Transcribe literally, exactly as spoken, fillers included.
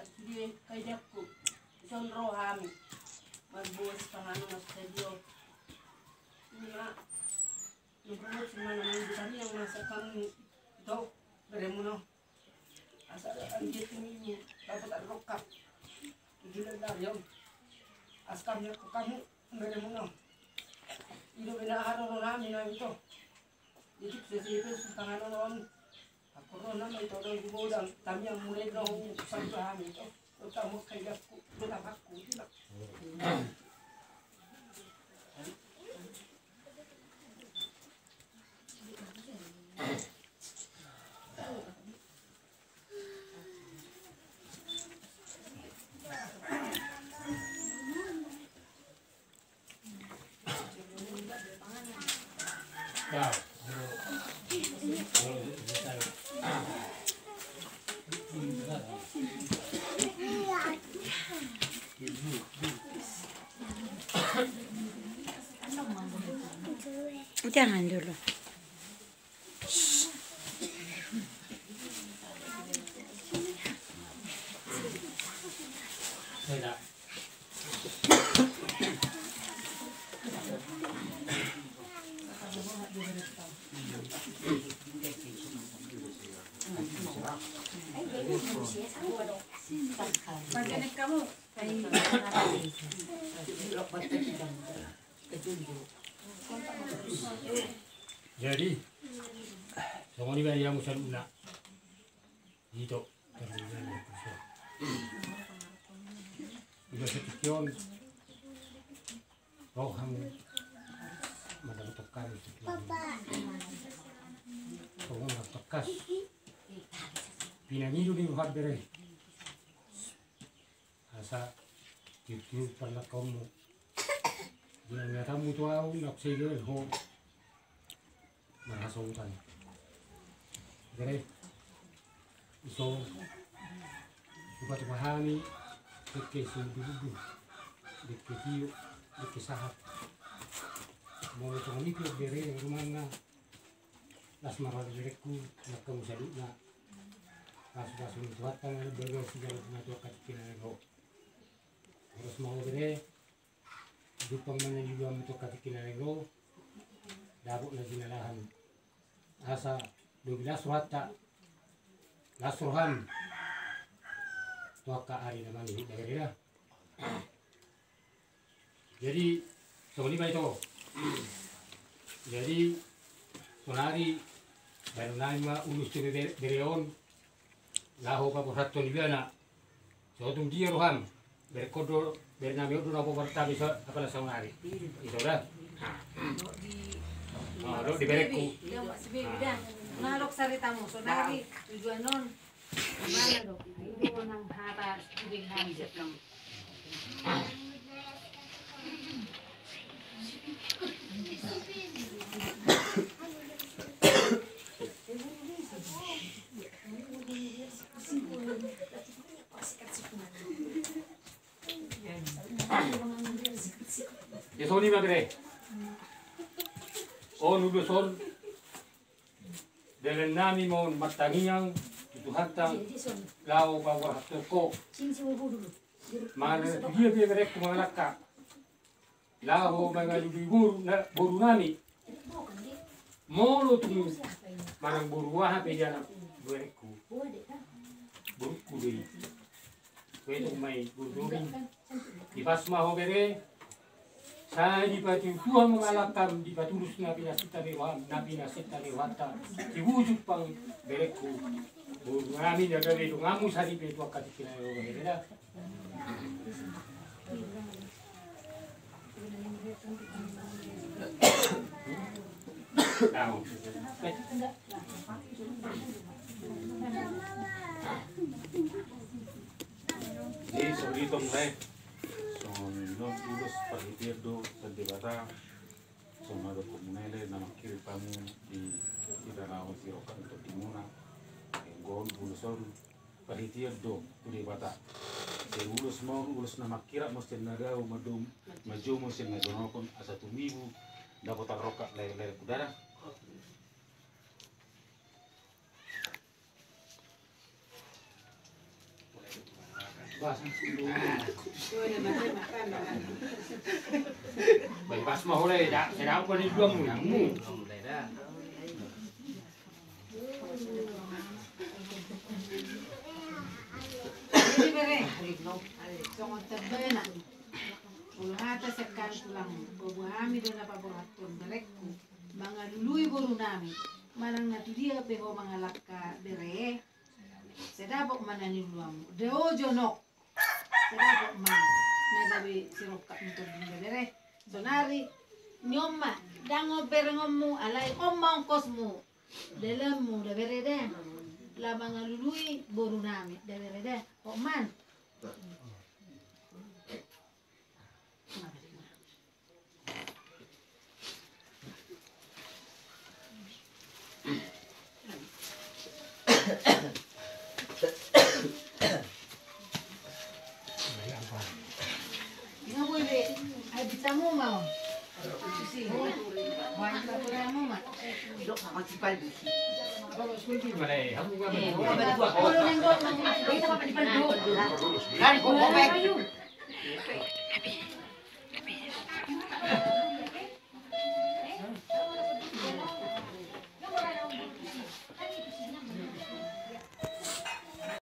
Sude kaidakku, dison ro hami marboas panganon na sadia on. Ima, nunga boas ma na mangan di tamiang ma asa hamu, ito, beremuna on. Asa anggiat tu minggu dapot adrokka. Tujuh dan dari on. Asa hamu, hamu beremuna on. I do bena haroro nami na ito. Jadi sesi itu tangan on. Aku ro nama ito do di godang. Tamiang mulai do sampai hami ito. Utama kaidakku, utama aku, tidak. Jangan dulu. Jadi, songon i ma di hamu saluhutna. Ito, terlebih dari Yesus. Udah sekian, roham madapat tokar itu. Songon na tokar. Pinangido ni roham bere. Asa tiur-tiur parlakaonmu. Di ingatanmu tu ahu na husegel ho marhasautan. Bere, ison hupatupa hami dengke siudurudur, dengke tio, dengke sahat. Molo songon i pe bere, rumangna. Las ma roha ni berengku, nang hamu saluhutna. Pasupasu ni Tuhanta ma bagas siganup na tu angka tingki na naeng ro. Horas ma ho bere, jumpang ma na niuluanmu tu angka tingki na naeng ro. Dapot na jinalahan. Asa lobi las rohanta, las roham tu angka ari na mangihut da bere da. Jadi songon i ma ito. Jadi sonari baen nami ma ulos tu bere, bere on laho paborhathon ibana. So tung dia roham? Berekkon do, bere nami on do na paborhat nami so apala sonari. Ito da. Dohot di berengku. Nalok saritamu sonari tujuan on. Ia songon i ma bere. On ulos on. Dalan nami ma on martangiang tu Tuhanta laho paborhathon ho. Manang tu dia pe berengku mangalangka laho mangalului boru na, boru nami. Molo tung manang boru aha pe dia na berengku, borungku do i. Boru nami. Dipas ma ho bere. Sai dipatupa Tuhan ma langkam, dipatulus na pinasinta ni roham, na pinasinta ni rohanta. Dibujuk pang berengku. Boru nami na gabe donganmu sari pe tu angka tingki na naeng ro bere da. Jadi songon i tong lae, songon on ulos parhitean dohot sian Debata. Songon na dohonon ni na mangkirim hamu di hita na on sirongkap ni tondimuna. Anggo on ulos on parhitean do tu Debata. Sai ulos ma on ulos na mangkirap ma sian na dao, manjou ma sian na jonokon, asa tumibu dapot tarrongkap lae-lae kudara. Bebas ma hore, da, sedang apa di dua mu, mu. Jadi bere, songon tebena. Ulu hata sekali tulang, boha hami do na paborhathon bereku, mangalului boru nami, manang na tudia pe ho mangalangka bere, sai dapot ma na niuluanmu, dao jonok, sai dapot ma na gabe sirongkap ni tondi da bere, sonari, ni on ma, ndang on berengonmu, alai on ma ongkosmu. Dalanmu da bere da. Laho mangalului boru nami da bere da. Hot man.